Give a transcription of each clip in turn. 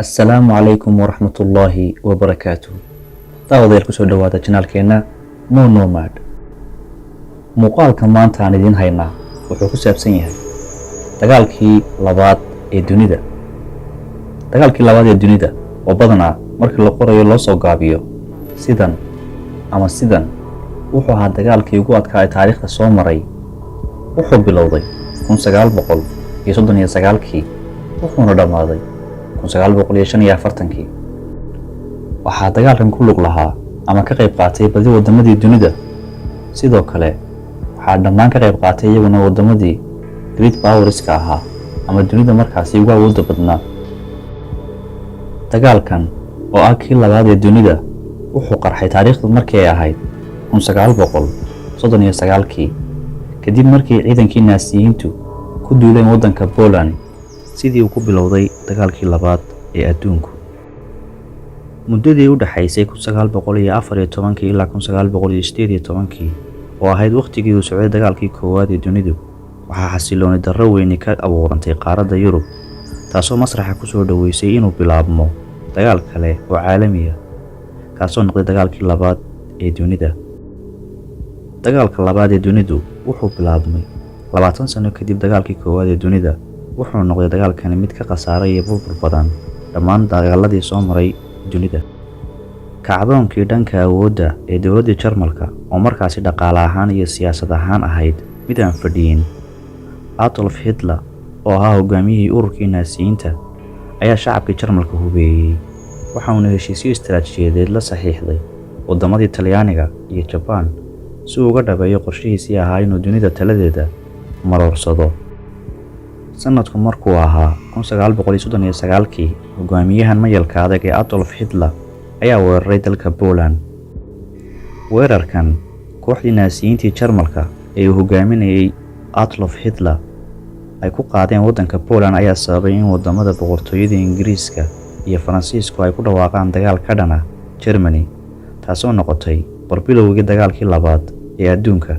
Assalaamu calaykum waraxmatullaahi wabarakaatuh. Daawadayaal, kusoo dhowaada channelkeenna No Nomad. Muuqaalka maanta aan idiin haynaa wuxuu ku saabsan yahay dagaalkii labaad ee dunida. Dagaalkii labaad ee dunida oo badanaa markii la qorayo loo soo gaabiyo sidan ama sidan, wuxuu ahaa dagaalkii ugu adkaa ee taariikhda soo maray. Wuxuu bilowday 1939-kii, wuxuuna dhammaaday 1945-kii. Waxaa dagaalkan ku lug lahaa ama ka qayb qaatay badi waddamadii dunida. Sidoo kale waxaa dhammaan ka qayb qaatay iyaguna waddamadii great powerska ahaa ama dunida markaasi ugu awoodda badnaa. Dagaalkan oo ah kii labaad ee dunida wuxuu qarxay taariikhdu markii ay ahayd 1939-kii, kadib markii ciidankii Naasiyiintu ku duuleen waddanka Poland. Sidii uu ku bilowday dagaalkii labaad ee adduunku. Muddadii u dhaxaysay 1914-kii ilaa 1918-kii, oo ahayd wakhtigii uu socday dagaalkii koowaad ee dunidu, waxaa xasilooni darro weyni ka abuurantay qaaradda Yurub, taasoo masraxa ku soo dhoweysay inuu bilaabmo dagaal kale oo caalami ah, kaasoo noqday dagaalkii labaad ee dunida. Dagaalka labaad ee dunidu wuxuu bilaabmay 20 sano kadib dagaalkii koowaad ee dunida, wuxuuna noqday dagaalkani mid ka khasaaray iyo burbur badan dhammaan dagaaladii soo maray dunida. Kacdoonkii dhanka awoodda ee dowladdii Jarmalka, oo markaasi dhaqaale ahaan iyo siyaasad ahaan ahayd mid aan fadhiyin. Adolf Hitler, oo ahaa hogaamiyihii ururkii Naasiyiinta, ayaa shacabkii Jarmalka hubeeyey, waxauna heshiisyo istaraatijiyadeed la saxiixday waddamadii Talyaaniga iyo Jabaan si uu uga dhabeeyo qorshihiisii ahaa inuu dunida taladeeda maroorsado. Sanadku markuu ahaa 1939-kii, hogaamiyahan mayalka adag ee Adolf Hitler ayaa weeraray dalka Poland. Weerarkan kooxdii Naasiyiintii Jarmalka ee uu hogaaminayay Adolf Hitler ay ku qaadeen waddanka Poland ayaa sababay in wadamada Boqortooyada Ingiriiska iyo Faransiisku ay ku dhawaaqaan dagaal ka dhan ah Germany, taasoo noqotay barbilowgii dagaalkii labaad ee adduunka.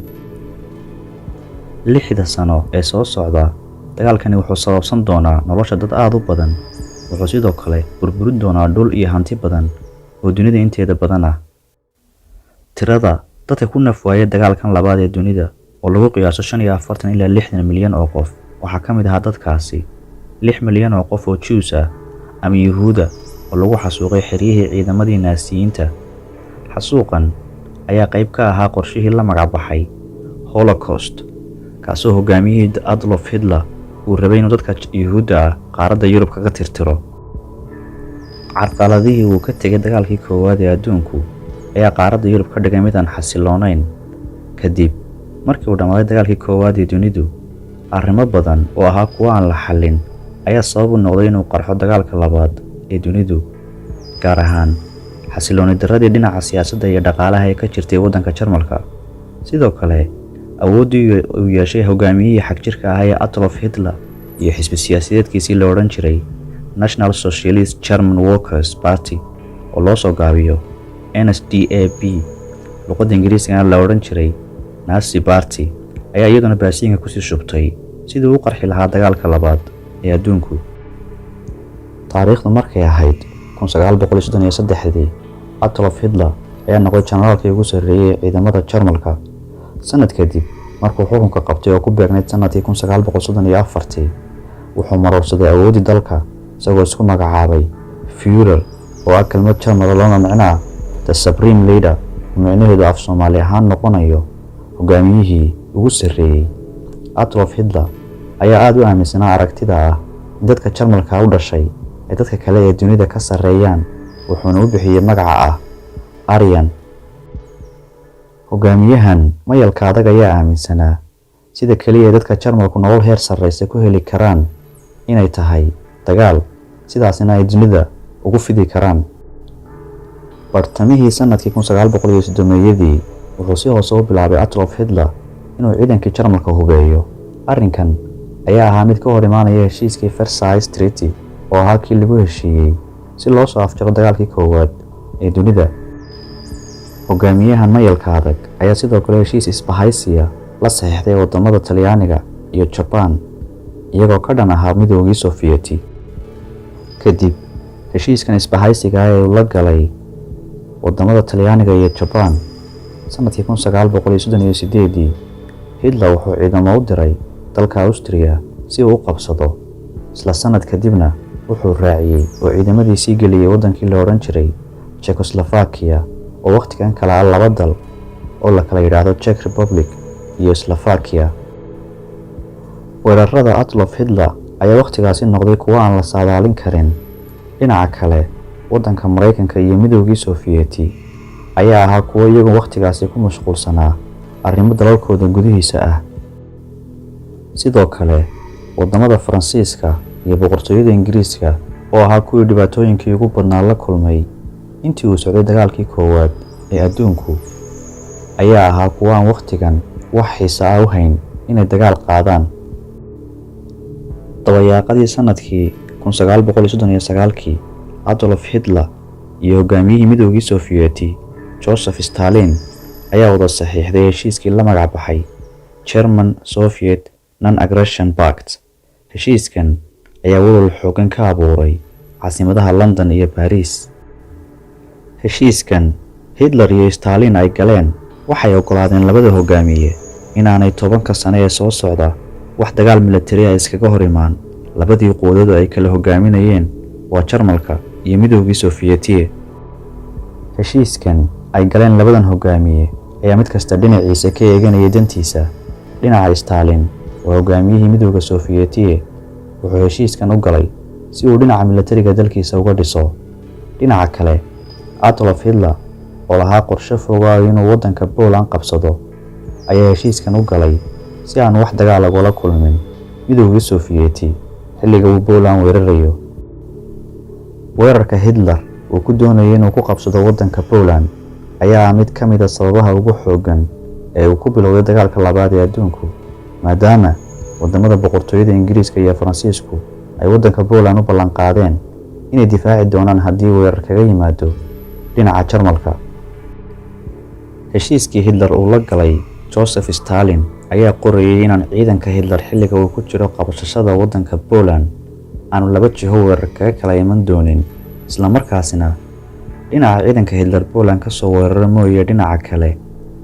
6da sano ee soo socda, dagaalkani wuxuu sababsan doonaa nolosha dad aad u badan. Wuxuu sidoo kale burburin doonaa dhul iyo hanti badan oo dunida inteeda badan ah. Tirada dadka ku naf waayay dagaalkan labaad ee dunida, oo lagu qiyaaso 45 ilaa 60 milyan oo qof, waxaa ka mid ahaa dadkaasi 6 milyan oo qof oo Jews ah ama Yuhuuda oo lagu xasuuqay xeryihii ciidamadii Naasiyiinta. Xasuuqan ayaa qayb ka ahaa qorshihii la magac baxay Holocaust, kaasoo hogaamiyihii Adolf Hitler uu rabay inuu dadka Yuhuudda ah qaaradda Yurub kaga tirtiro. Carqaladihii uu ka tegay dagaalkii koowaad ee adduunku ayaa qaaradda Yurub ka dhigay mid aan xasiloonayn. Kadib markii uu dhammaaday dagaalkii koowaad ee dunidu, arrimo badan oo ahaa kuwo aan la xallin ayaa sabab u noqday inuu qarxo dagaalka labaad ee dunidu, gaar ahaan xasilooni darradii dhinaca siyaasadda iyo dhaqaalaha ee ka jirtay waddanka Jarmalka. Sidoo kale awooddii uu yeeshay hogaamiyihii xagjirka ahaa ee Adolf Hitler iyo xisbi siyaasadeedkiisii la odhan jiray National Socialist German Workers Party, oo loo soo gaabiyo NSDAP, luqadda Ingiriiskana la odhan jiray Nazi Party, ayaa iyaduna baasiinka kusii shubtay sidii u qarxi lahaa dagaalka labaad ee adduunku. Taariikhdu markay ahayd 1933-dii, Adolf Hitler ayaa noqday generaalkii ugu sarreeyay ee ciidamada Jarmalka. Sanad kadib markuu xukunka qabtay, oo ku beegnayd sanadkii 1934-tii, wuxuu maroorsaday awooddii dalka, isagoo isku magacaabay Führer, oo ah kelmad Jarmal loona micno ah the supreme leader, oo micnaheedu af Soomaali ahaan noqonayo hogaamiyihii ugu sarreeyey. Adolf Hitler ayaa aada u aaminsanaa aragtida ah in dadka Jarmalka u dhashay ay dadka kale ee dunida ka sarreeyaan, wuxuuna u bixiyey magaca ah Aryan. Hogaamiyahan mayalka adag ayaa aaminsanaa sida keliya ee dadka Jarmalku nolol heer sarreysa ku heli karaan inay tahay dagaal, sidaasina ay dunida ugu fidi karaan. Bartamihii sanadkii 1930-meeyadii, wuxuu si hoose u bilaabay Adolf Hitler inuu ciidankii Jarmalka hubeeyo. Arrinkan ayaa ahaa mid ka hor imaanaya heshiiskii Versailles Treaty, oo ahaa kii lagu heshiiyey si loo soo afjaro dagaalkii koowaad ee dunida. Hogaamiyahan mayalka adag ayaa sidoo kale heshiis isbahaysiya la saxiixday wadamada Talyaaniga iyo Jabaan, iyagoo ka dhan ahaa Midoogii Sofiyeeti. Kadib Heshiiskan isbahaysiga ah ee uu la galay wadamada Talyaaniga iyo Jabaan sanadkii 1938-dii, Hitler wuxuu ciidamo u diray dalka Austria si uu u qabsado. Isla sanad kadibna wuxuu raaciyey oo ciidamadiisii geliyey waddankii la odhan jiray Czechoslovakia, oo wakhtigan kala ah laba dal oo la kala yidhaahdo Czech Republic iyo Slovakia. Weerarada Adolf Hitler ayaa wakhtigaasi noqday kuwo aan la saadaalin karin. Dhinaca kale, waddanka Maraykanka iyo Midoogii Sofiyeeti ayaa ahaa kuwo iyagu wakhtigaasi ku mashquulsanaa arrimo dalalkooda gudihiisa ah. Sidoo kale, wadamada Faransiiska iyo Boqortooyada Ingiriiska oo ahaa kuwii dhibaatooyinkii ugu badnaa la kulmay intii uu socday Dagaalkii Koowaad ee Adduunku ayaa ahaa kuwo aan wakhtigan wax xiise ah u hayn inay dagaal qaadaan. Dabayaaqadii sanadkii 1939-kii, Adolf Hitler iyo hogaamiyihii Midoogii Sofiyeeti Joseph Stalin ayaa wada saxiixday heshiiskii la magac baxay German Soviet Non-Aggression Pact. Heshiiskan ayaa walwal xooggan ka abuuray caasimadaha London iyo Paris. Heshiiskan Hitler iyo Stalin ay galeen waxay oggolaadeen labada hogaamiye inaanay 10-ka sano ee soo socda wax dagaal militari ah iskaga hor imaan labadii quwadood ay kala hogaaminayeen, waa Jarmalka iyo Midoogii Sofiyeetiye. Heshiiskan ay galeen labadan hogaamiye ayaa mid kasta dhinaciisa ka eeganaya dantiisa. Dhinaca Stalin, oo hogaamiyihii Midowga Sofiyeetiye, wuxuu heshiiskan u galay si uu dhinaca militariga dalkiisa uga dhiso. Dhinaca kale, Adolf Hitler oo lahaa qorshe fogaayo inuu waddanka Poland qabsado ayaa heshiiskan u galay si aan wax dagaal ugala kulmin Midowgii Sofiyeeti xilliga uu Poland weerarayo. Weerarka Hitler uu ku doonayay inuu ku qabsado waddanka Poland ayaa ah mid ka mid ah sababaha ugu xooggan ee uu ku bilowday Dagaalka Labaad ee Adduunku, maadaama wadamada Boqortooyada Ingiriiska iyo Faransiisku ay waddanka Poland u ballan qaadeen inay difaaci doonaan haddii weerar kaga yimaado dhinaca Jarmalka. Heshiiskii Hitler uu la galay Joseph Stalin ayaa qorayay inaan ciidanka Hitler xilliga uu ku jiro qabsashada waddanka Poland aanu laba jiho weerar kaga kala iman doonin, isla markaasina dhinaca ciidanka Hitler Poland ka soo weerara mooye dhinaca kale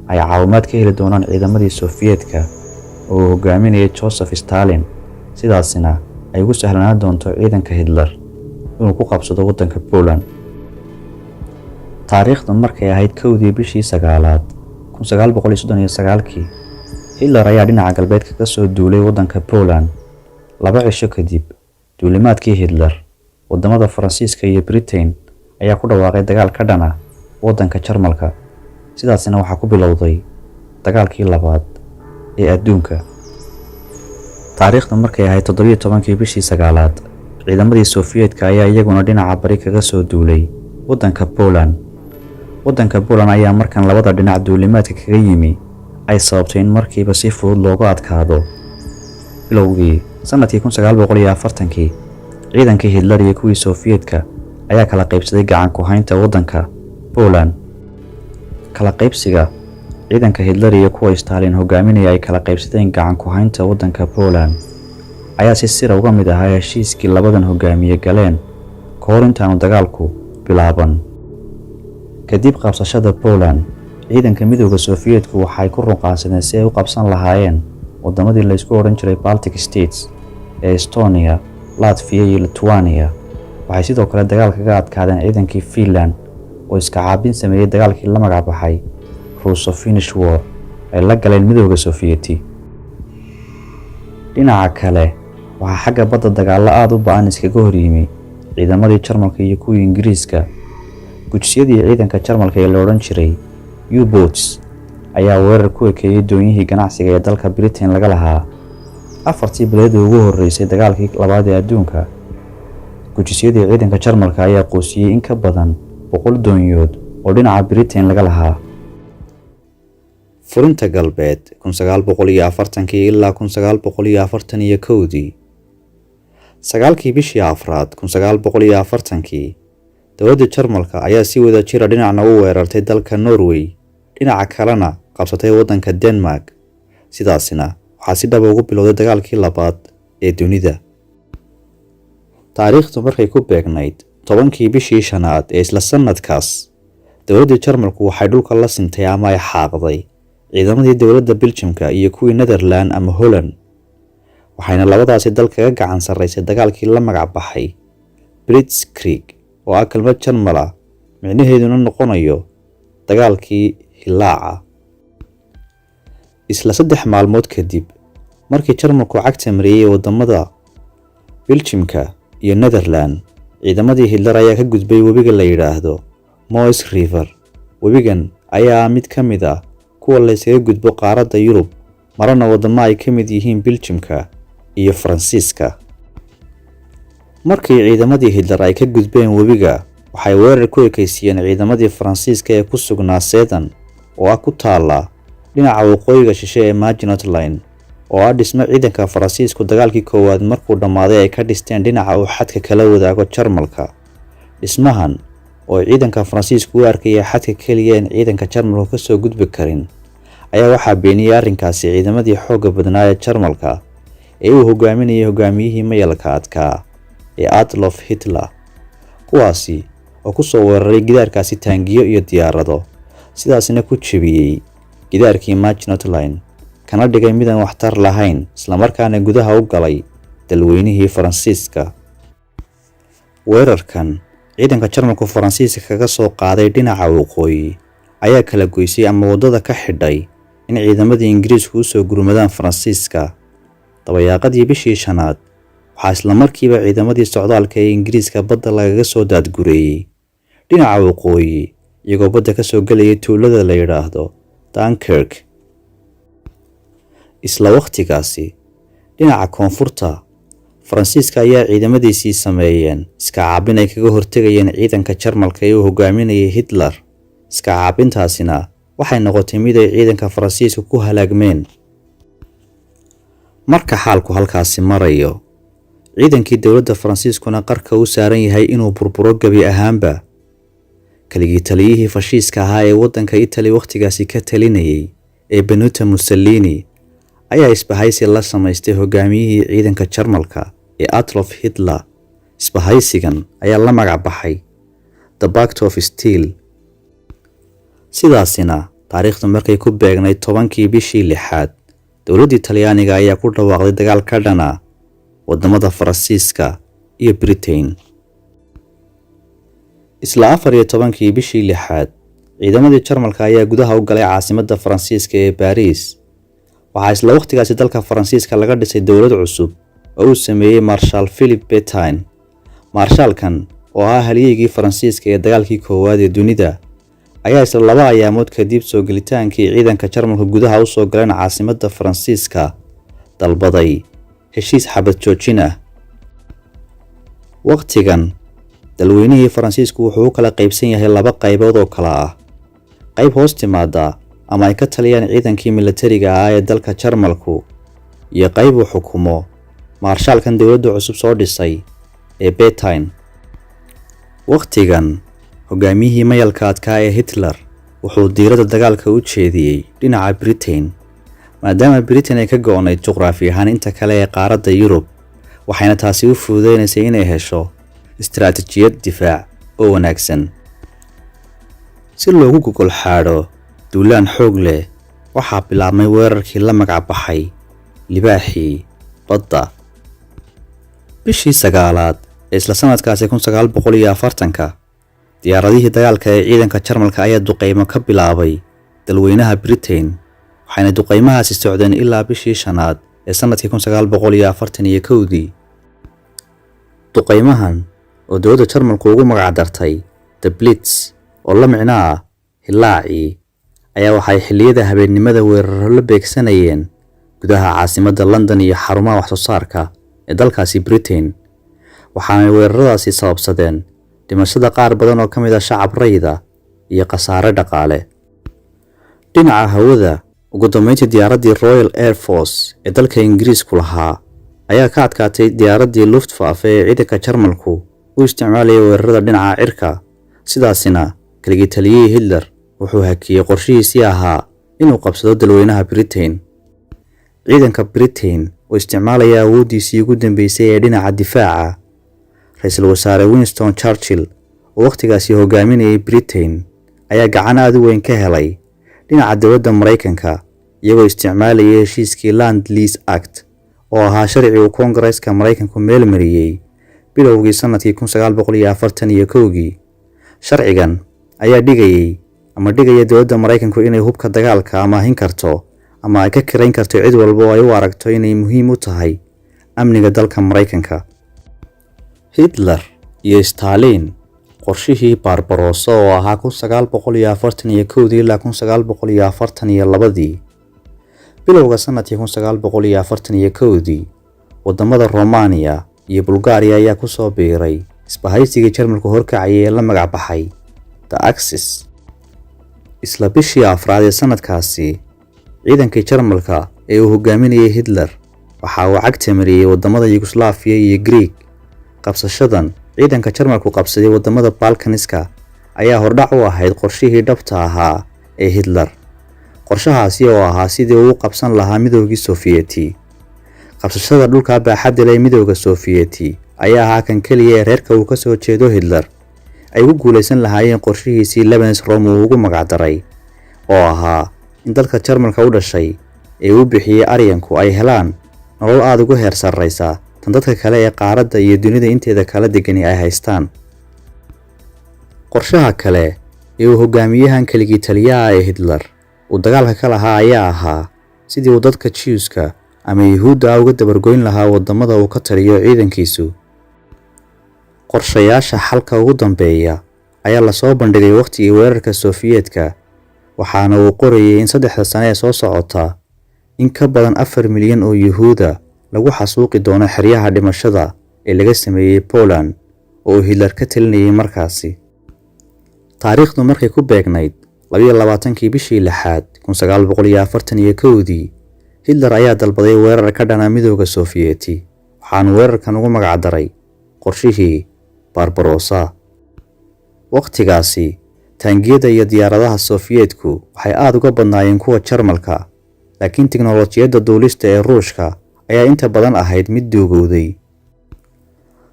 ay caawimaad ka heli doonaan ciidamadii Sofiyeetka oo uu hogaaminayay Joseph Stalin, sidaasina ay ugu sahlanaan doonto ciidanka Hitler inuu ku qabsado waddanka Poland. Taariikhdu markay ahayd 1-dii bishii sagaalaad 1939-kii, Hitler ayaa dhinaca galbeedka ka soo duulay waddanka Poland. 2 cisho kadib duulimaadkii Hitler, wadamada Faransiiska iyo Britain ayaa ku dhawaaqay dagaal ka dhana waddanka Jarmalka. Sidaasina waxaa ku bilowday Dagaalkii Labaad ee Adduunka. Taariikhdu markay ahayd 17-kii bishii sagaalaad, ciidamadii Sofiyeetka ayaa iyaguna dhinaca bari kaga soo duulay waddanka Poland. Waddanka Poland ayaa markan labada dhinac duulimaadka kaga yimi ay sababtay in markiiba si fudud loogu adkaado. Bilowgii sanadkii 1940-kii, ciidankii Hitler iyo kuwii Sofiyeetka ayaa kala qaybsaday gacan ku haynta waddanka Poland. Kala qaybsiga ciidanka Hitler iyo kuwa Stalin hogaaminaya ay kala qaybsadeen gacan ku haynta waddanka Poland ayaa si sira uga mid ahaa heshiiskii labadan hogaamiye galeen ka hor intaanu dagaalku bilaaban. Kadib qabsashada Poland, ciidanka Midowga Sofiyeetku waxay ku ruqaansadeen si ay u qabsan lahaayeen wadamadii la isku odhan jiray Baltic States ee Estonia, Latvia iyo Lithuania. Waxay sidoo kale dagaal kaga adkaadeen ciidankii Finland oo iska caabin sameeyey dagaalkii la magac baxay Russo Finnish War ay la galeen Midowga Sofiyeeti. Dhinaca kale, waxaa xagga badda dagaallo aada u ba'an iskaga hor yimi ciidamadii Jarmalka iyo kuwii Ingiriiska. Gujisyadii ciidanka Jarmalka ee la odhan jiray U-boats ayaa weerar ku ekeeyey doonyihii ganacsiga ee dalka Britain laga lahaa. 4-tii bilood ee ugu horreysay Dagaalkii Labaad ee Adduunka, gujisyadii ciidanka Jarmalka ayaa quusiyey in ka badan 100 doonyood oo dhinaca Britain laga lahaa. Furinta galbeed, 1940-kii ilaa 1941-dii. 9-kii bishii afraad 1940-kii, dowladda Jarmalka ayaa si wada jira dhinacna u weerartay dalka Norway, dhinaca kalena qabsatay waddanka Denmark. Sidaasina waxaa si dhaba ugu bilowday Dagaalkii Labaad ee Dunida. Taariikhdu markay ku beegnayd 10-kii bishii shanaad ee isla sanadkaas, dowladda Jarmalku waxay dhulka la sintay ama ay xaaqday ciidamadii dowladda Biljamka iyo kuwii Netherland ama Holland, waxayna labadaasi dal kaga gacan sarreysay dagaalkii la magac baxay Blitzkrieg, oo ah kelmad Jarmal ah, micnaheeduna noqonayo dagaalkii hilaaca. Isla 3 maalmood kadib markii Jarmalku cagta mariyey wadamada Biljimka iyo Netherland, ciidamadii Hitler ayaa ka gudbay webiga la yidhaahdo Meuse River. Webigan ayaa ah mid ka mid ah kuwa la ysaga gudbo qaaradda Yurub, marana wadamo ay ka mid yihiin Biljimka iyo Faransiiska. Markii ciidamadii Hitler ay ka gudbeen webiga, waxay weerar ku ekaysiiyeen ciidamadii Faransiiska ee ku sugnaa Sedan, oo ah ku taala dhinaca waqooyiga shishe ee Maginot Line, oo ah dhismo ciidanka Faransiisku dagaalkii koowaad markuu dhammaaday ay ka dhisteen dhinaca uu xadka kala wadaago Jarmalka. Dhismahan oo ciidanka Faransiisku u arkaya xadka keliya in ciidanka Jarmalku kasoo gudbi karin ayaa waxaa beeniyey arrinkaasi ciidamadii xoogga badnaa ee Jarmalka ee uu hogaaminayay hogaamiyihii mayalka adkaa ee Adolf Hitler, kuwaasi oo kusoo weeraray gidaarkaasi taangiyo iyo diyaarado, sidaasina ku jebiyey gidaarkii Maginot Line, kana dhigay midaan waxtar lahayn, islamarkaana gudaha u galay dalweynihii Faransiiska. Weerarkan ciidanka Jarmalku Faransiiska kaga soo qaaday dhinaca waqooyi ayaa kala goysay ama waddada ka xidhay in ciidamadii Ingiriisku usoo gurmadaan Faransiiska. Dabayaaqadii bishii shanaad, waxaa islamarkiiba ciidamadii socdaalka ee Ingiriiska badda lagaga soo daadgureeyey dhinaca waqooyi, iyagoo badda ka soo gelaya tuulada la yidhaahdo Dunkirk. Isla wakhtigaasi, dhinaca koonfurta Faransiiska ayaa ciidamadiisii sameeyeen iska caabin ay kaga hortegayeen ciidanka Jarmalka ee uu hogaaminayay Hitler. Iska caabintaasina waxay noqotay mid ay ciidanka Faransiiska ku halaagmeen. Marka xaalku halkaasi marayo, ciidankii dowladda Faransiiskuna qarka u saaran yahay inuu burburo gebi ahaanba, keligii taliyihii fashiiska ahaa ee waddanka Italy wakhtigaasi ka talinayay ee Benito Mussolini ayaa isbahaysi la samaystay hogaamiyihii ciidanka Jarmalka ee Adolf Hitler. Isbahaysigan ayaa la magac baxay The Pact of Steel. Sidaasina taariikhdu markay ku beegnayd 10-kii bishii lixaad, dowladdii Talyaaniga ayaa ku dhawaaqday dagaal ka dhana wadamada Faransiiska iyo Britain. Isla 14-kii bishii lixaad, ciidamadii Jarmalka ayaa gudaha u galay caasimadda Faransiiska ee Baariis. Waxaa isla wakhtigaasi dalka Faransiiska laga dhisay dowlad cusub oo uu sameeyey Marshal Philip Petain. Maarshaalkan oo ahaa halyeygii Faransiiska ee dagaalkii koowaad ee dunida ayaa isla 2 ayaamood kadib soo gelitaankii ciidanka Jarmalka gudaha usoo galeen caasimadda Faransiiska dalbaday heshiis xabad joojin ah. Wakhtigan dalweynihii Faransiisku wuxuu u kala qaybsan yahay laba qaybood oo kala ah: qayb hoos timaada ama ay ka taliyaan ciidankii milatariga ahaa ee dalka Jarmalku iyo qayb uu xukumo maarshaalkan dowladda cusub soo dhisay ee Petain. Wakhtigan hogaamiyihii mayalka adkaa ee Hitler wuxuu diiradda dagaalka u jeediyey dhinaca Britain, maadaama Britain ay ka go'nayd juqraafi ahaan inta kale ee qaaradda Yurub, waxayna taasi u fududeynaysay inay hesho istaraatijiyad difaac oo wanaagsan. Si loogu gogol xaadho duulaan xoog leh, waxaa bilaabmay weerarkii la magac baxay Libaaxii Badda. Bishii sagaalaad ee isla sanadkaasi 1940-ka, diyaaradihii dagaalka ee ciidanka Jarmalka ayaa duqeymo ka bilaabay dalweynaha Britain, waxayna duqeymahaasi socdeen ilaa bishii shanaad ee sanadkii 1941-dii. Duqeymahan oo dowladda Jarmalku ugu magac dartay The Blitz, oo la micno ah hilaacii, ayaa waxay xilliyada habeennimada weeraro la beegsanayeen gudaha caasimadda London iyo xarumaha wax soo saarka ee dalkaasi Britain, waxaanay weeraradaasi sababsadeen dhimashada qaar badan oo ka mid ah shacab rayida iyo khasaare dhaqaale. Dhinaca hawada, ugu dambeyntii diyaaraddii Royal Air Force ee dalka Ingiriisku lahaa ayaa ka adkaatay diyaaraddii Luftwaffe ee ciidanka Jarmalku u isticmaalayay weerarada dhinaca cirka. Sidaasina keligii taliyihii Hitler wuxuu hakiyey qorshihiisii ahaa inuu qabsado dalweynaha Britain. Ciidanka Britain oo isticmaalaya awooddiisii ugu dambeysay ee dhinaca difaaca Ra-iisul wasaare Winston Churchill oo wakhtigaasi hogaaminayay Britain ayaa gacan aad u weyn ka helay dhinaca dowladda Maraykanka, iyagoo isticmaalayay heshiiskii Lend Lease Act oo ahaa sharci uu Koongareeska Maraykanku meel mariyey bilowgii sanadkii 1941-kii. Sharcigan ayaa dhigayay ama dhigaya dowladda Maraykanku inay hubka dagaalka amaahin karto ama ay ka kirayn karto cid walba oo ay u aragto inay muhiim u tahay amniga dalka Maraykanka. Hitler iyo Stalin, qorshihii Barbarossa oo ahaa 1941-dii ilaa 1942-dii. Bilowga sanadkii 1941-dii, wadamada Romania iyo Bulgaria ayaa kusoo biiray isbahaysigii Jarmalku horkacayay ee la magac baxay The Axis. Isla bishii afraad ee sanadkaasi, ciidankii Jarmalka ee uu hogaaminayay Hitler waxa uu cagta mariyey wadamada Yugoslafiya iyo Greek. Qabsashadan ciidanka Jarmalku qabsaday wadamada Balkaniska ayaa hordhac u ahayd qorshihii dhabta ahaa ee Hitler, qorshahaasi oo ahaa sidii uu u qabsan lahaa Midoogii Sofiyeeti. Qabsashada dhulka baaxadda leh ee Midowga Sofiyeeti ayaa ahaa kan keliya ee reerka uu kasoo jeedo Hitler ay ugu guuleysan lahaayeen qorshihiisii Lebensraum uu ugu magacdaray, oo ahaa in dalka Jarmalka u dhashay ee uu bixiyey Aryanku ay helaan nolol aada uga heer sarreysa tan dadka kale ee qaaradda iyo dunida inteeda kala degani ay haystaan. Qorshaha kale ee uu hogaamiyahan keligii taliyaha ee Hitler uu dagaalka ka lahaa ayaa ahaa sidii uu dadka Jewska ama Yuhuudda ah uga dabargoyn lahaa wadamada uu ka taliyo ciidankiisu. Qorshayaasha xalka ugu dambeeya ayaa lasoo bandhigay wakhtigii weerarka Sofiyeetka, waxaana uu qorayay in 3da sane ee soo socota in ka badan 4 milyan oo Yuhuuda lagu xasuuqi doono xeryaha dhimashada ee laga sameeyey Poland oo uu Hitler ka talinayay markaasi. Taariikhdu markay ku beegnayd 22-kii bishii lixaad 1941-dii, Hitler ayaa dalbaday weerar ka dhana Midowga Sofiyeeti, waxaanu weerarkan ugu magacdaray qorshihii Barbarossa. Wakhtigaasi taangiyada iyo diyaaradaha Sofiyeetku waxay aada uga badnaayeen kuwa Jarmalka, laakiin tiknolojiyadda duulista ee Ruushka ayaa inta badan ahayd mid duugowday.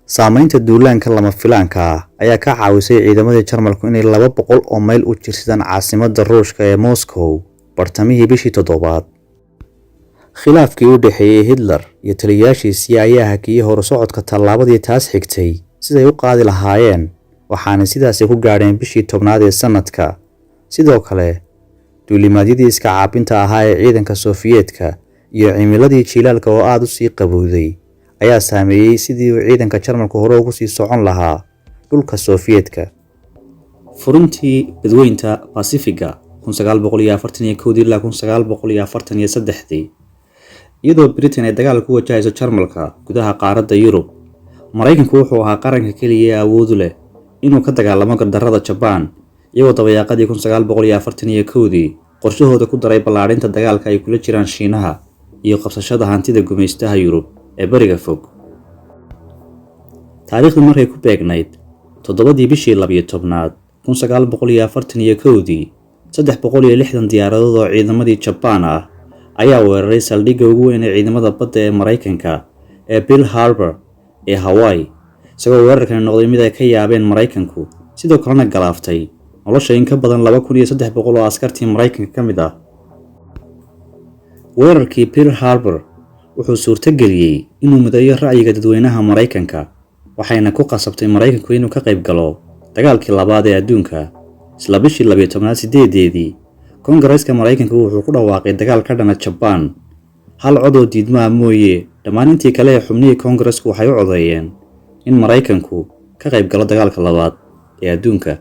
Saameynta duulaanka lama filaanka ah ayaa ka caawisay ciidamadii Jarmalku inay 200 oo mayl u jirsadaan caasimadda Ruushka ee Moscow bartamihii bishii toddobaad. Khilaafkii u dhexeeyey Hitler iyo taliyayaashiisii ayaa hakiyey horusocodka tallaabadii taas xigtay siday u qaadi lahaayeen, waxaana sidaasi ku gaadheen bishii 10aad ee sanadka. Sidoo kale, duulimaadyadii iska caabinta ahaa ee ciidanka Sofiyeetka iyo cimiladii jiilaalka oo aada u sii qabowday ayaa saameeyey sidii uu ciidanka Jarmalku hore ugu sii socon lahaa dhulka Sofiyeetka. Furintii badweynta Basifiga 1941-dii ilaa 1943-dii. Iyadoo Britain ay dagaal ku wajahayso Jarmalka gudaha qaaradda Yurub, Maraykanku wuxuu ahaa qaranka keliya ee awood u leh inuu ka dagaalamo gardarrada Jabaan, iyagoo dabayaaqadii 1941-dii qorshahooda ku daray ballaadhinta dagaalka ay kula jiraan Shiinaha iyo qabsashada hantida gumaystaha Yurub ee Bariga Fog. Taariikhdu markay ku beegnayd 7-dii bishii 12aad 1941-dii, 360 diyaaradood oo ciidamadii Jabaan ah ayaa weeraray saldhigga ugu weyn ee ciidamada badda ee Maraykanka ee Pearl Harbor ee Hawaii, isagoo weerarkani noqday mid ay ka yaabeen Maraykanku, sidoo kalena galaaftay nolosha in ka badan 2300 oo askartii Maraykanka ka mid ah. Weerarkii Pearl Harbor wuxuu suurtogeliyey inuu mideeyo ra'yiga dadweynaha Maraykanka, waxayna ku qasabtay Maraykanku inuu ka qayb galo dagaalkii labaad ee adduunka. Isla bishii 12aad 8-deedii, Koongareeska Maraykanka wuxuu ku dhawaaqay dagaal ka dhana Jabaan. Hal cod oo diidmaha mooye, dhammaan intii kale ee xubnihii Koongareesku waxay u codeeyeen in Maraykanku ka qayb galo dagaalka labaad ee adduunka.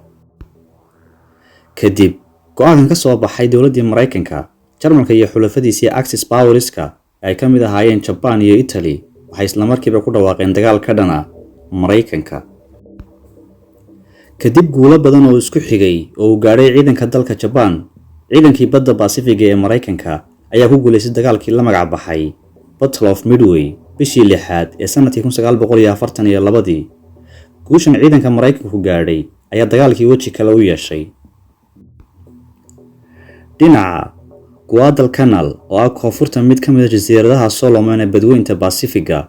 Kadib go-aankan ka soo baxay dowladdii Maraykanka, Jarmalka iyo xulafadiisii Axis Powerska ay ka mid ahaayeen Jabaan iyo Italy waxay islamarkiiba ku dhawaaqeen dagaal ka dhana Maraykanka. Kadib guulo badan oo isku xigay oo uu gaadhay ciidanka dalka Jabaan, ciidankii badda Basifiga ee Maraykanka ayaa ku guulaystay dagaalkii la magac baxay Battle of Midway bishii lixaad ee sanadkii 1942-dii. Guushan ciidanka Maraykanku gaadhay ayaa dagaalkii weji kale u yeeshay. Dhinaca Guadalcanal oo ah koonfurta mid ka mid a jasiiradaha Solomon ee badweynta Basifiga,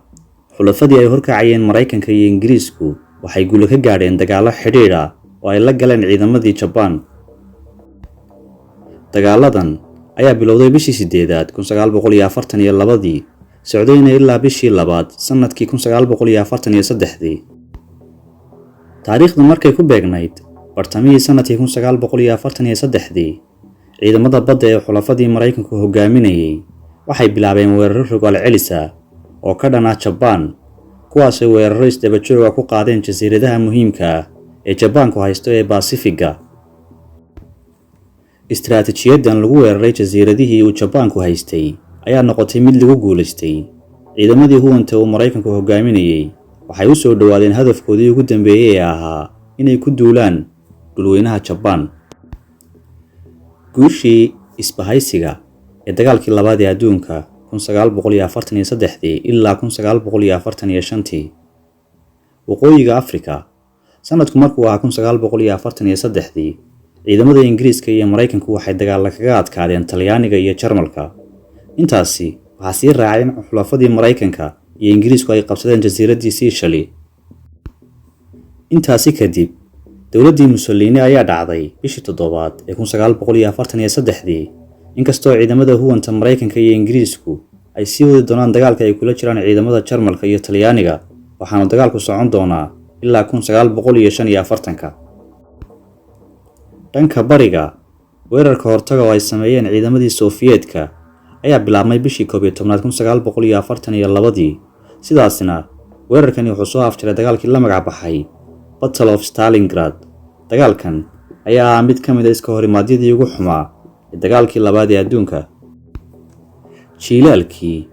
xulafadii ay horkacayeen Maraykanka iyo Ingiriisku Waxay guulo ka gaadheen dagaallo xidhiidh ah oo ay la galeen ciidamadii Jabaan. Dagaaladan ayaa bilowday bishii 8aad 1942-dii, socdayna ilaa bishii 2aad sanadkii 1943-dii. Taariikhdu markay ku beegnayd bartamihii sanadkii 1943-dii, ciidamada badda ee xulafadii Maraykanku hogaaminayay waxay bilaabeen weeraro rogaal celis ah oo ka dhan ah Jabaan, kuwaasay weeraro isdaba jooga ku qaadeen jasiiradaha muhiimka ah ee Jabaanku haysto ee Basifiga. Istiraatiijiyadan lagu weeraray jasiiradihii uu Jabaanku haystay ayaa noqotay mid lagu guulaystay. Ciidamadii huwanta uu Maraykanku hogaaminayay waxay u soo dhowaadeen hadafkoodii ugu dambeeyey ee ahaa inay ku duulaan dhulweynaha Jabaan. Guushii isbahaysiga ee dagaalkii labaad ee adduunka 1943-dii ilaa 1945-tii. Waqooyiga Afrika, sanadku markuu ahaa 1943-dii, ciidamada Ingiriiska iyo Maraykanku waxay dagaalla kaga adkaadeen Talyaaniga iyo Jarmalka. Intaasi waxaa sii raacay in xulafadii Maraykanka iyo Ingiriisku ay qabsadeen jasiiraddii Seychelles. Intaasi kadib, dowladdii Mussolini ayaa dhacday bishii 7aad ee 1943-dii, inkastoo ciidamada huwanta Maraykanka iyo Ingiriisku ay sii wadi doonaan dagaalka ay kula jiraan ciidamada Jarmalka iyo Talyaaniga, waxaana dagaalku socon doonaa ilaa 1945-ka. Dhanka bariga, weerarka hortaga oo ay sameeyeen ciidamadii Sofiyeetka ayaa bilaabmay bishii 11aad 1942-dii. Sidaasna weerarkani wuxuu soo afjaray dagaalkii la magac baxay Battle of Stalingrad. Dagaalkan ayaa ahaa mid ka mid a iska horimaadyadii ugu xumaa ee dagaalkii labaad ee adduunka. Jiilaalkii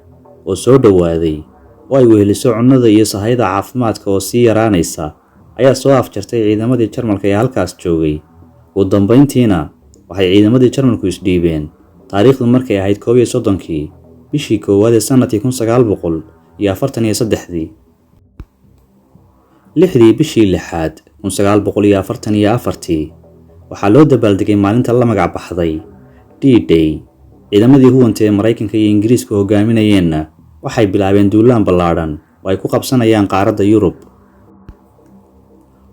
oo soo dhowaaday oo ay weheliso cunnada iyo sahayda caafimaadka oo sii yaraanaysa ayaa soo afjartay ciidamadii Jarmalka ee halkaas joogay. Ugu dambayntiina waxay ciidamadii Jarmalku isdhiibeen taariikhdu markay ahayd 31-kii bishii 1aad ee sanadkii 1943-dii. 6-dii bishii 6aad 1944-tii waxaa loo dabaaldegay maalinta la magac baxday D-Day. Ciidamadii huwanta ee Maraykanka iyo Ingiriisku hogaaminayeenna waxay bilaabeen duulaan ballaadhan oo ay ku qabsanayaan qaaradda Yurub.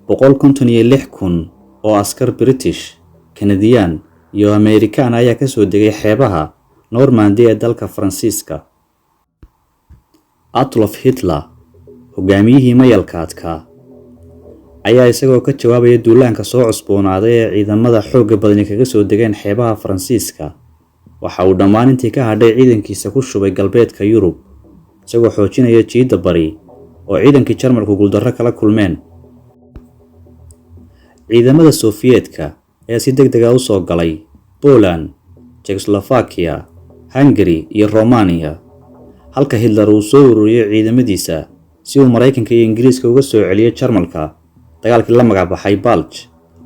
156,000 oo askar British, Kanadiyaan iyo Ameerikaan ayaa ka soo degay xeebaha Normandy ee dalka Faransiiska. Adolf Hitler, hogaamiyihii mayalka adkaa, ayaa isagoo ka jawaabaya duulaanka soo cusboonaaday ee ciidamada xoogga badani kaga soo degeen xeebaha Faransiiska, waxa uu dhammaan intii ka hadhay ciidankiisa ku shubay galbeedka Yurub, isagoo xoojinaya jiidda bari oo ciidankii Jarmalku guuldarro kala kulmeen. Ciidamada Sofiyeetka ayaa si deg deg ah u soo galay Poland, Czechoslovakia, Hungary iyo Romania, halka Hitler uu soo ururiyey ciidamadiisa si uu Maraykanka iyo Ingiriiska uga soo celiyo Jarmalka. Dagaalkii la magac baxay Bulge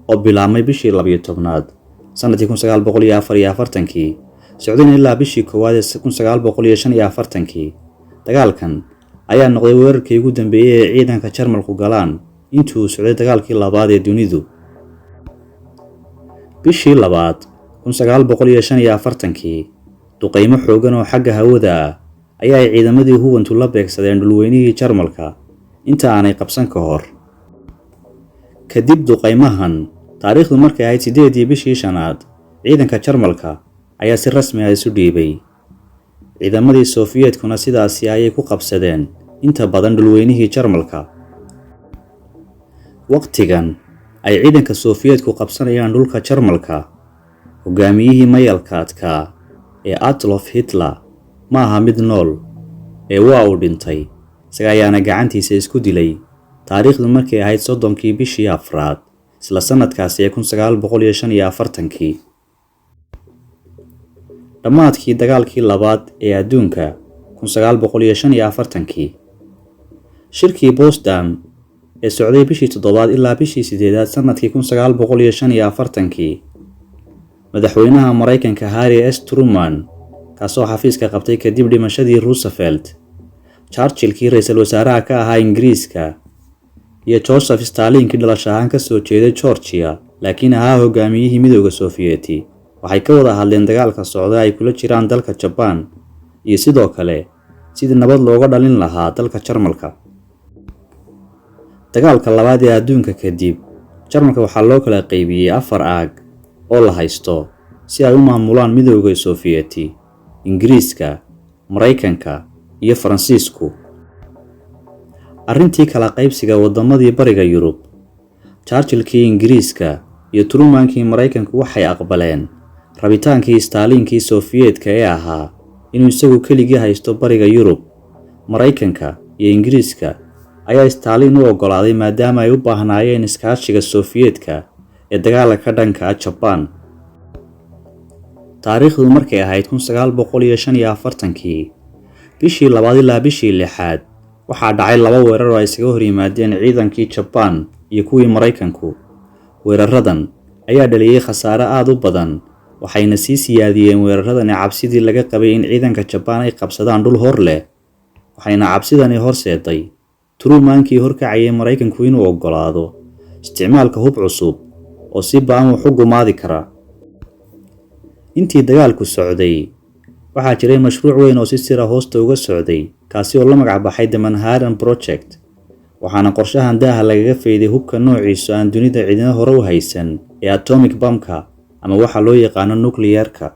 oo bilaabmay bishii 12aad sanadkii 1944-kii, socdayna ilaa bishii 1aad ee 1945-kii. Dagaalkan ayaa noqday weerarkii ugu dambeeyey ee ciidanka Jarmalku galaan intii uu socday dagaalkii labaad ee dunidu. Bishii 2aad 1945-kii, duqeymo xoogan oo xagga hawada ah ayaa ay ciidamadii huwantu la beegsadeen dhulweynihii Jarmalka inta aanay qabsan ka hor. Kadib duqeymahan, taariikhdu markay ahayd 8-dii bishii 5aad, ciidanka Jarmalka ayaa si rasmi ah isu dhiibay. Ciidamadii Sofiyeetkuna sidaasi ayay ku qabsadeen inta badan dhulweynihii Jarmalka. Waqtigan ay ciidanka Sofiyeetku qabsanayaan dhulka Jarmalka, hogaamiyihii mayalka adkaa ee Adolf Hitler ma aha mid nool ee waa uu dhintay, isaga ayaana gacantiisa isku dilay taariikhdu markay ahayd 30-kii bishii 4aad isla sanadkaasi ee 1945-kii. Dhammaadkii dagaalkii labaad ee adduunka 1945-kii, shirkii Potsdam ee socday bishii 7aad ilaa bishii 8aad sanadkii 1945-kii, madaxweynaha Maraykanka Harry S Truman, kaasoo xafiiska qabtay kadib dhimashadii Roosevelt, Churchillkii ra-iisul wasaaraha ka ahaa Ingiriiska iyo Joseph Stalinkii dhalasho ahaan ka soo jeeday Georgia laakiin ahaa hogaamiyihii Midowda Sofiyeeti, waxay ka wada hadleen dagaalka socda ay kula jiraan dalka Jabaan iyo sidoo kale sidii nabad looga dhalin lahaa dalka Jarmalka. Dagaalka labaad ee adduunka kadib, Jarmalka waxaa loo kala qaybiyey afar aag oo la haysto si ay u maamulaan Midowda Sofiyeeti, Ingiriiska, Maraykanka iyo Faransiisku. Arrintii kala qaybsiga waddamadii Bariga Yurub, Churchillkii Ingiriiska iyo Trumankii Maraykanku waxay aqbaleen rabitaankii Staalinkii Sofiyeetka ee ahaa inuu isagu keligii haysto Bariga Yurub. Maraykanka iyo Ingiriiska ayaa Stalin u oggolaaday, maadaama ay u baahnaayeen iskaashiga Sofiyeetka ee dagaalka ka dhanka ah Jabaan. Taariikhdu markay ahayd 1945-kii, bishii labaad ilaa bishii lixaad, waxaa dhacay laba weerar oo ay isaga hor yimaadeen ciidankii Jabaan iyo kuwii Maraykanku. Weeraradan ayaa dhaliyey khasaare aad u badan, waxayna sii siyaadiyeen weeraradani cabsidii laga qabay in ciidanka Jabaan ay qabsadaan dhul hor leh, waxayna cabsidani horseeday Trumankii horkacayay Maraykanku inuu oggolaado isticmaalka hub cusub oo si ba'an wax u gumaadi kara. Intii dagaalku socday, waxaa jiray mashruuc weyn oo si sira hoosta uga socday, kaasi oo la magac baxay The Manhattan Project, waxaana qorshahan daaha lagaga fayday hubka noociisu aan dunida cidina hore u haysan ee atomic bamka ama waxa loo yaqaano nukliyeerka.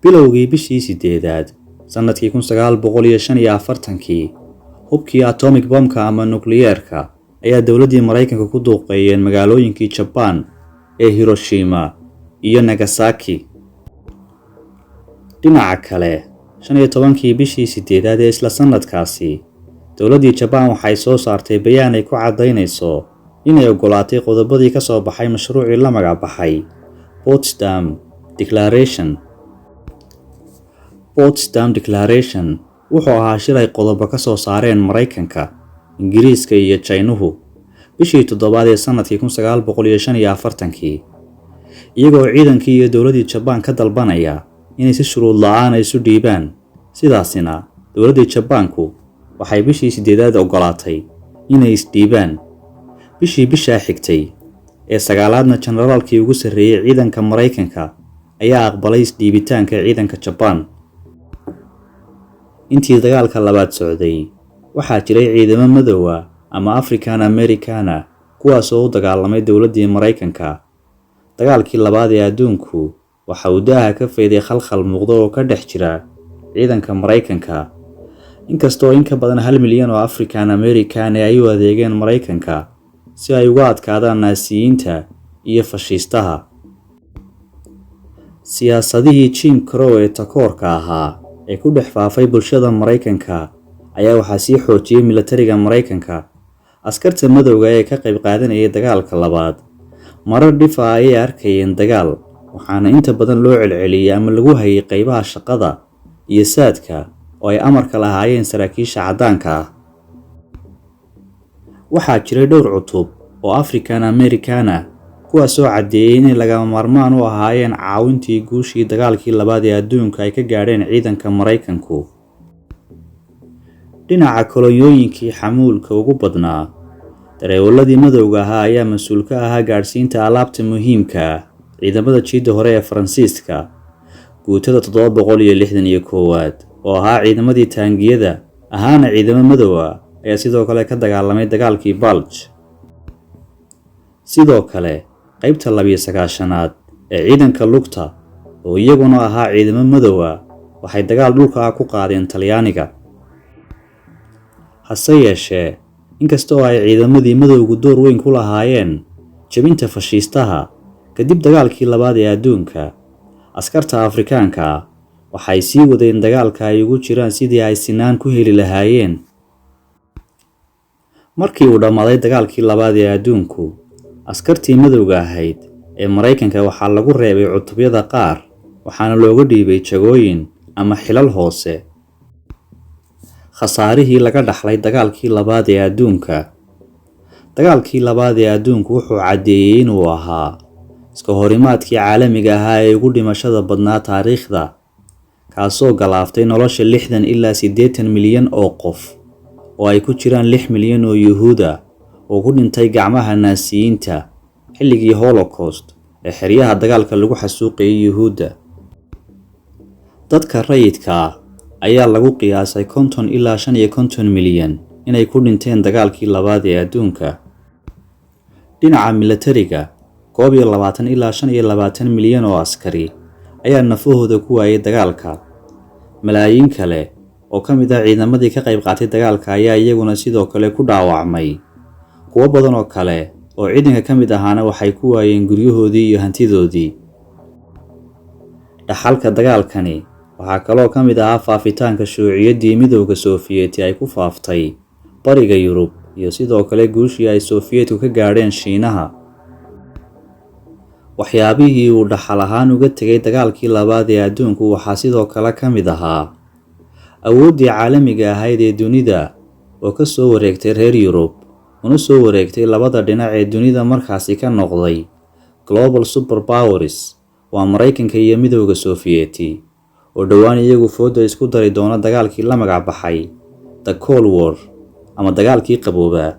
Bilowgii bishii sideedaad sannadkii 1945-kii, hubkii atomic bombka ama nukliyeerka ayaa dowladdii Maraykanka ku duuqeeyeen magaalooyinkii Jabaan ee Hiroshima iyo Nagasaki. Dhinaca kale, 15-kii bishii sideedaad ee isla sannadkaasi, dowladdii Jabaan waxay soo saartay bayaan ay ku caddaynayso inay oggolaatay qodobadii ka soo baxay mashruucii la magac baxay Potsdam Declaration. Potsdam Declaration wuxuu ahaa shir ay qodobo ka soo saareen Maraykanka, Ingiriiska iyo Jaynuhu bishii toddobaad ee sannadkii 1945-kii, iyagoo ciidankii iyo dowladdii Jabaan ka dalbanaya inay si shuruud la'aan isu dhiibaan. Sidaasina dowladdii Jabaanku waxay bishii sideedaad oggolaatay inay isdhiibaan. Bishii bishaa xigtay ee sagaalaadna, generaalkii ugu sarreeyey ciidanka Maraykanka ayaa aqbalay isdhiibitaanka ciidanka Jabaan. Intii dagaalka labaad socday, waxaa jiray ciidamo madowa ama African Americana, kuwaas oo u dagaalamay dowladdii Maraykanka. Dagaalkii labaad ee adduunku waxa uu daaha ka fayday khalkhal muuqda oo ka dhex jira ciidanka Maraykanka. Inkastoo in ka badan 1 milyan oo African American ay u adeegeen Maraykanka si ay uga adkaadaan Naasiyiinta iyo fashiistaha, siyaasadihii Jim Crow ee takoorka ahaa ee ku dhex faafay bulshada Maraykanka ayaa waxaa sii xoojiyey militariga Maraykanka. Askarta madowga ee ka qayb qaadanayay dagaalka labaad marar dhifa ayay arkayeen dagaal, waxaana inta badan loo celceliyey ama lagu hayay qaybaha shaqada iyo saadka oo ay amarka lahaayeen saraakiisha caddaanka ah. Waxaa jiray dhowr cutub oo African Americana, kuwaasoo caddeeyey inay lagama maarmaan u ahaayeen caawintii guushii dagaalkii labaad ee adduunka ay ka gaadheen ciidanka Maraykanku. Dhinaca kolonyooyinkii xamuulka ugu badnaa, dareewaladii madowga ahaa ayaa mas-uul ka ahaa gaadhsiinta alaabta muhiimka ah ciidamada jiidda hore ee Faransiiska. Guutada 761-aad oo ahaa ciidamadii taangiyada ahaana ciidamo madow ah ayaa sidoo kale ka dagaalamay dagaalkii Bulge. Sidoo kale, qaybta 92-aad ee ciidanka lugta oo iyaguna ahaa ciidamo madow ah waxay dagaal dhulka ah ku qaadeen Talyaaniga. Hase yeeshee, inkasta oo ay ciidamadii madowgu door weyn ku lahaayeen jebinta fashiistaha kadib dagaalkii labaad ee adduunka, askarta Afrikaanka ah waxay sii wadeen dagaalka ay ugu jiraan sidii ay sinaan ku heli lahaayeen. Markii uu dhammaaday dagaalkii labaad ee adduunku, askartii madowga ahayd ee Maraykanka waxaa lagu reebay cutubyada qaar, waxaana looga dhiibay jagooyin ama xilal hoose. Khasaarihii laga dhaxlay dagaalkii labaad ee adduunka. Dagaalkii labaad ee adduunku wuxuu caddeeyey inuu ahaa iska horimaadkii caalamiga ahaa ee ugu dhimashada badnaa taariikhda, kaasoo galaaftay nolosha 60 ilaa 80 milyan oo qof, oo ay ku jiraan 6 milyan oo Yuhuud ah oo ku dhintay gacmaha Naasiyiinta xilligii Holocaust ee xeryaha dagaalka lagu xasuuqayay Yuhuudda. Dadka rayidka ah ayaa lagu qiyaasay 50 ilaa 55 milyan inay ku dhinteen dagaalkaasi. Inay ku dhinteen dagaalkii labaad ee adduunka. Dhinaca milatariga, 21 ilaa 25 milyan oo askari ayaa nafahooda ku waayay dagaalka. Malaayiin kale oo ka mid ah ciidamadii ka qayb qaatay dagaalka ayaa iyaguna sidoo kale ku dhaawacmay. Kuwo badan oo kale oo ciidanka ka mid ahaana waxay ku waayeen guryahoodii iyo hantidoodii. Dhaxalka dagaalkani waxaa kaloo ka mid ahaa faafitaanka shuuciyaddii Midowda Sofiyeeti ay ku faaftay Bariga Yurub iyo sidoo kale guushii ay Sofiyeetku ka gaadheen Shiinaha. Waxyaabihii uu dhaxal ahaan uga tegay dagaalkii labaad ee adduunku waxaa sidoo kale ka mid ahaa awooddii caalamiga ahayd ee dunida oo ka soo wareegtay reer Yurub una soo wareegtay labada dhinac ee dunida markaasi ka noqday global super powers, waa Maraykanka iyo Midowda Sofiyeeti, oo dhowaan iyagu fooda isku dari doona dagaalkii la magac baxay The Cold War ama dagaalkii qaboobaa.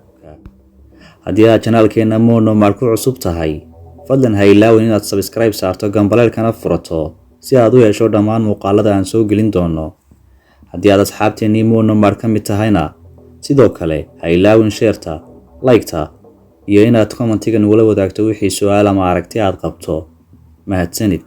Haddii aad channelkeena Monomar ku cusub tahay, fadlan ha ilaawin inaad subscribe saarto, gambaleelkana furato si aad u hesho dhammaan muuqaalada aan soo gelin doono. Haddii aad asxaabteennii Monomar ka mid tahayna, sidoo kale ha ilaawin shareta, liketa iyo inaad commentiga nagula wadaagto wixii su-aal ama aragti aad qabto. Mahadsanid.